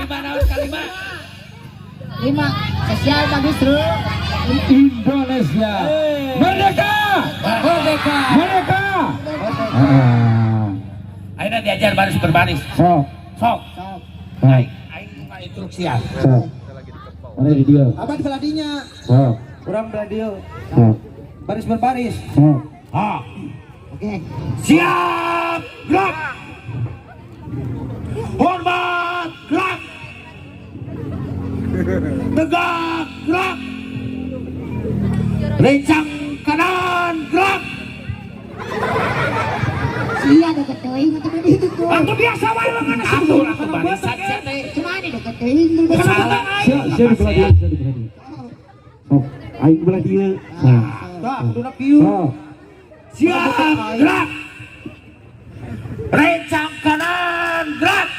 Kalima naon kalima? Lima. Sosial bagus bro. Indonesia. Merdeka! Merdeka. Merdeka! Ah. Ayeuna diajar baris berbaris. Sok. Sok. Sok. Baik. Aing buka instruksian. Sok. Mana di dia? Abang di belah dinya. Sok. Urang belah dieu. Sok. Baris berbaris. Sok. Ha. Oke. Siap, gerak. Hormat, gerak. Tegak, gerak. Lencang kanan, gerak. Sia deket teuing atuh di itu tuh. Atuh biasa wae lengan atuh atuh barisan sia teh. Cuma ini deket teuing dulu. Salah. Siap, siap di belah dia, siap di belah dia. Sok. Aing belah dia. Sok. Tah, kuduna kieu. Sok. Siap, gerak. Lencang kanan, gerak.